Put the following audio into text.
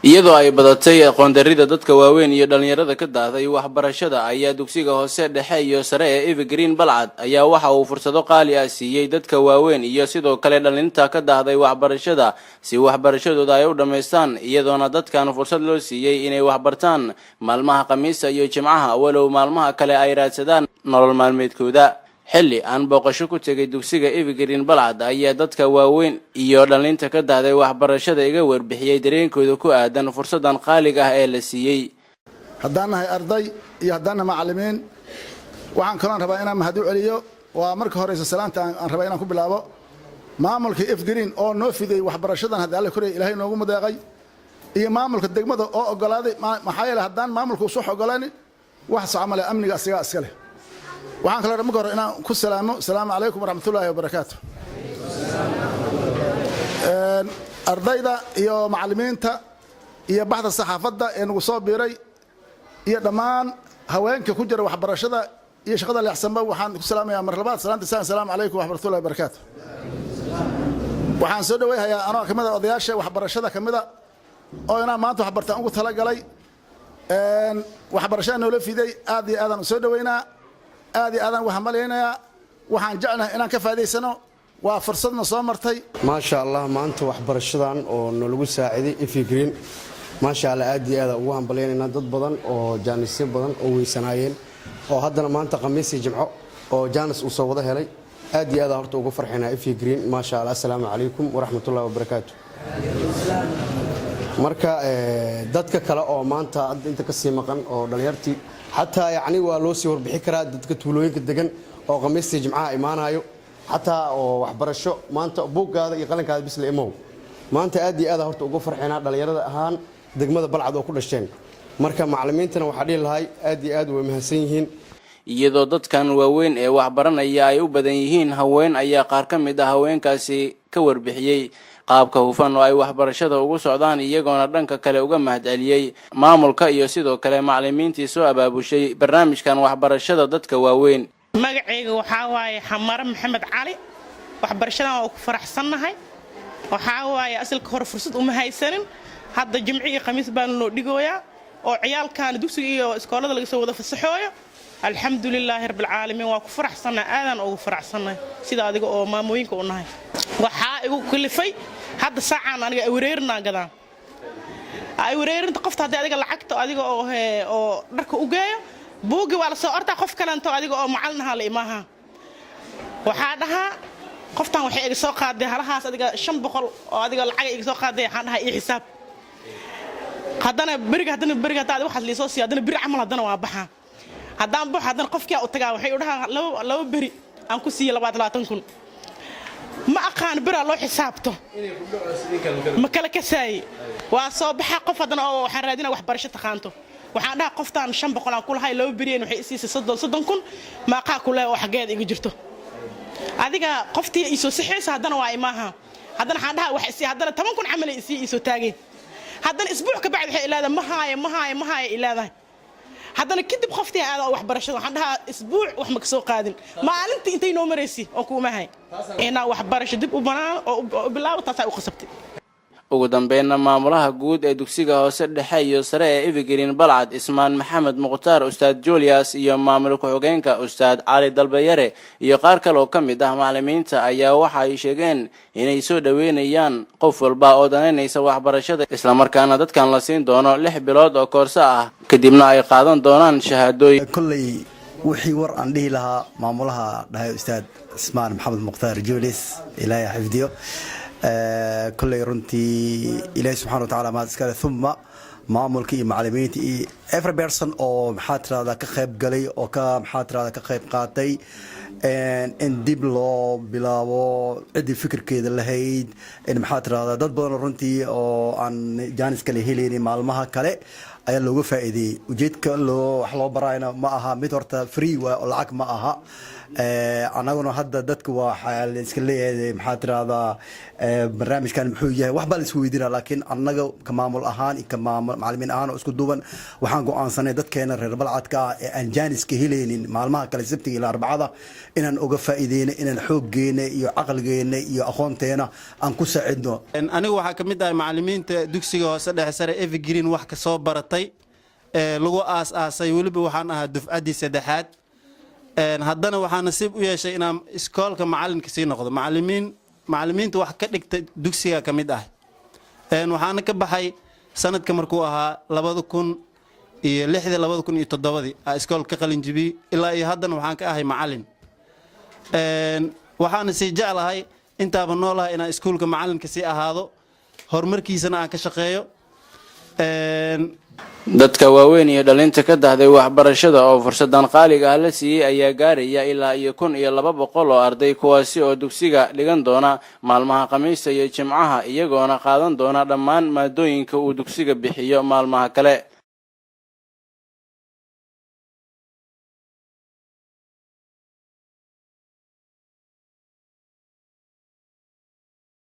Iyadoo ay badatay aqoon-darrida dadka waaweyn iyo dhallinyarada ka daahday waxbarashada, ayaa dugsiga hoose, dhexe iyo sare ee Evergreen Balcad ayaa waxa uu fursado qaali ah siiyey dadka waaweyn iyo sidoo kale dhalinta ka daahday waxbarashada si waxbarashadooda ay u dhammaystaan, iyadoona dadkan fursad loo siiyey inay waxbartaan maalmaha Khamiista iyo Jimcaha, walow maalmaha kale ay raadsadaan nolol maalmeedkooda. Xilli aan booqasho ku tegay dugsiga Evergreen Balcad ayaa dadka waaweyn iyo dhalinta ka daahday waxbarashada iga warbixiyey dareenkooda ku aadan fursadan qaaliga ah ee la siiyey. Haddaan nahay arday iyo haddaan nahay macallimiin, waxaan kaloon rabaa inaan mahad u celiyo. Waa marka horeysa salaanta aan rabaa inaan ku bilaabo maamulka Evergreen oo noo fidayey waxbarashadan hadda Alle korey Ilaahay noogu mudeeqay, iyo maamulka degmada oo ogolaaday. Maxaa yeele, haddaan maamulka usu ogolaanin, wax soco male. Amniga asigaa iska leh. Waxaan kaloo marka hore inaan ku salaamo: asalaamu calaykum waraxmatullaahi wabarakaatu. Ardayda iyo macallimiinta iyo baxda saxaafadda ee nagu soo biiray iyo dhammaan haweenka ku jira waxbarashada iyo shaqada leexsanba, waxaan ku salaamayaa mar labaad salaanta sa asalaamu calaykum waraxmatullahi wabarakaatu. Waxaan soo dhaweyhayaa anoo kamid a odayaasha waxbarashada kamida oo inaan maanta waxbartaan ugu talagalay waxbarashada noola fiday. Aad iyo aadaan u soo dhaweynaa, aad iyo aadaan ugu hambalyaynayaa. Waxaan jeclahay inaan ka faa'idaysano. Waa fursadna soo martay. Maasha Allah, maanta waxbarashadan oo nalagu saaciday Evergreen, maasha Allah, aad iyo aada ugu hambalyaynaynaa. Dad badan oo jaanisyo badan oo weysanaayeen oo haddana maanta Khamiisii, Jimco oo jaanis uu soo wada helay, aad iyo aada horta ugu farxaynaa Evergreen, maasha Allah. Assalaamu calaykum waraxmatullahi wabarakaatu. Marka dadka kale oo maanta hadda inta kasii maqan oo dhalinyartii xataa, yacni, waa loo sii warbixi karaa. Dadka tuulooyinka degan oo Khamiistii, Jimcaha imaanayo xataa oo waxbarasho, maanta buuggaada iyo qalinkaada bisla imow. Maanta aad iyo aad horta ugu farxaynaa dhallinyarada ahaan degmada Balcad oo ku dhasheen. Marka macallimiintana waxaa dhihi lahay aad iyo aad way mahadsan yihiin. Iyadoo dadkan waaweyn ee waxbaranaya ay u badan yihiin haween, ayaa qaar ka mid ah haweenkaasi ka warbixiyey qaabka hufan oo ay waxbarashada ugu socdaan, iyagoona dhanka kale uga mahadceliyey maamulka iyo sidoo kale macallimiintii soo abaabushay barnaamijkan waxbarashada dadka waaweyn. Magacayga waxaa waaye Xamare Maxamed Cali. Waxbarashadan waa ku faraxsannahay. Waxaa waaye, asalka hore fursad uma haysanin. Hadda Jimci iyo Khamiis baana loo dhigooyaa oo ciyaalkan dugsiga iyo iskoolada laga soo wada fasaxooyo. Alxamdulilaahi rabbilcaalamiin, waa ku faraxsannahay, aadaan ugu faraxsannahay. Sida adiga oo maamooyinka u nahay, waxaa igu kalifay hadda saacaan aniga ay wareerinaa gadaan ay wareerinta qofta. Haddii adiga lacagta adiga oo oo dharka u geeyo, buuggi waa la soo ortaa. Qof kalento adiga oo macalin ahaa la imaaha, waxaa dhahaa qoftan waxay iga soo qaaday halahaas adiga 500 oo adiga lacaga iga soo qaaday. Waxaan dhahaa ii xisaab. Haddana beriga, haddana beriga hadda waxaas liisoo siiyo, haddana beri camal haddana waa baxaa. Haddaan baxo, haddana qofkii u tagaa, waxay u dhahaa laba beri aan ku siiyey 20,000. Ma aqaan beraa loo xisaabto, ma kala kasaaye. Waa soo baxa qof haddana oo waxaan raadinaa waxbarasho taqaanto. Waxaan dhahaa qoftaan 500 aan ku lahay, 2 beriyeen waxay isiisay 30,000, maaqaa ku lehe oo xaggeeda iga jirto. Adiga qoftii iisoo sixaysa, haddana waa imaaha. Haddana waxaan dhahaa wax isii, haddana 10,000 camal ay isii iisoo taageen. Haddana isbuuc ka bacdi waxay ilaadahay ma haayo, ma haayo, ma haayo ilaadahay. Haddana kadib qoftii aada oo waxbarashada, waxaan dhahaa isbuuc wax ma ka soo qaadin. Maalintii intay noo maraysi oo kuuma hay inaa waxbarasho dib u banaan oo u bilaabo, taasaa u qasabtay. Ugu dambeynna, maamulaha guud ee dugsiga hoose, dhexe iyo sare ee Evergreen Balcad, Ismaan Maxamed Mukhtaar, Ustaad Julius, iyo maamul ku-xigeenka, Ustaad Cali Dalbayare, iyo qaar kale oo ka mid ah macalimiinta ayaa waxa ay sheegeen inay soo dhoweynayaan qof walba oo danaynaysa waxbarashada, islamarkaana dadkan la siin doono 6 bilood oo koorso ah, kadibna ay qaadan doonaan shahaadooyin. Kolley wixii war aan dhihi lahaa maamulaha dhahay, Ustaad Cismaan Maxamed Mukhtaar Julius, Ilaahay xifdiyo. Kolley runtii Ilaahay subxana wa tacala mahad iskale, uma maamulka iyo macalimiinta iyo every person oo, maxaa tirahdaa, ka qayb galay oo ka, maxaa tirahdaa, ka qayb qaatay in dib loo bilaabo, ciddii fikirkeeda lahayd, in, maxaa tirahdaa, dad badan runtii oo aan jaanis kale helaynin maalmaha kale. Ayaa looga faa'iideeyey. Ujeedka loo wax loo barayna ma aha mid horta free waa oo lacag ma aha. Annaguna hadda dadka waxaa la iska leeyahay, maxaa tirahdaa, barnaamijkan muxuu yahay, wax baa la isku weydiinaa. Laakiin annaga ka maamul ahaan iyo ka maamul macallimiin ahaan oo isku duuban, waxaan go'aansanay dadkeena reer Balcadka ah ee aan jaaniska helaynin maalmaha kale, Sabtiga ilaa Arbacada, inaan uga faa'iideyno, inaan xooggeena iyo caqligeena iyo aqoonteena aan ku saacidno. Anigu waxaa ka mid ahay macallimiinta dugsiga hoose dhexe sare Evergreen wax ka soo baratay ee lagu aas-aasay. Weliba waxaan ahaa dufcaddii saddexaad. Haddana waxaa nasiib u yeeshay inaan iskoolka macalinka sii noqdo, macalimiin macallimiinta wax ka dhigta dugsiga ka mid ah. Waxaana ka baxay sanadka markuu ahaa 2006-dii, 2007-dii aa iskoolka ka qalin jibiyey. Ilaa iyo haddana waxaan ka ahay macalin. Waxaana sii jeclahay intaaba noolahay inaan iskuulka macalinka sii ahaado, horumarkiisana aan ka shaqeeyo. Dadka waaweyn iyo dhalinta ka dahday waxbarashada oo fursadan qaaliga ah la siiyey ayaa gaaraya ilaa iyo 1200 oo arday, kuwaasi oo dugsiga dhigan doona maalmaha Khamiista iyo Jimcaha, iyagoona qaadan doona dhammaan maadooyinka uu dugsiga bixiyo maalmaha kale.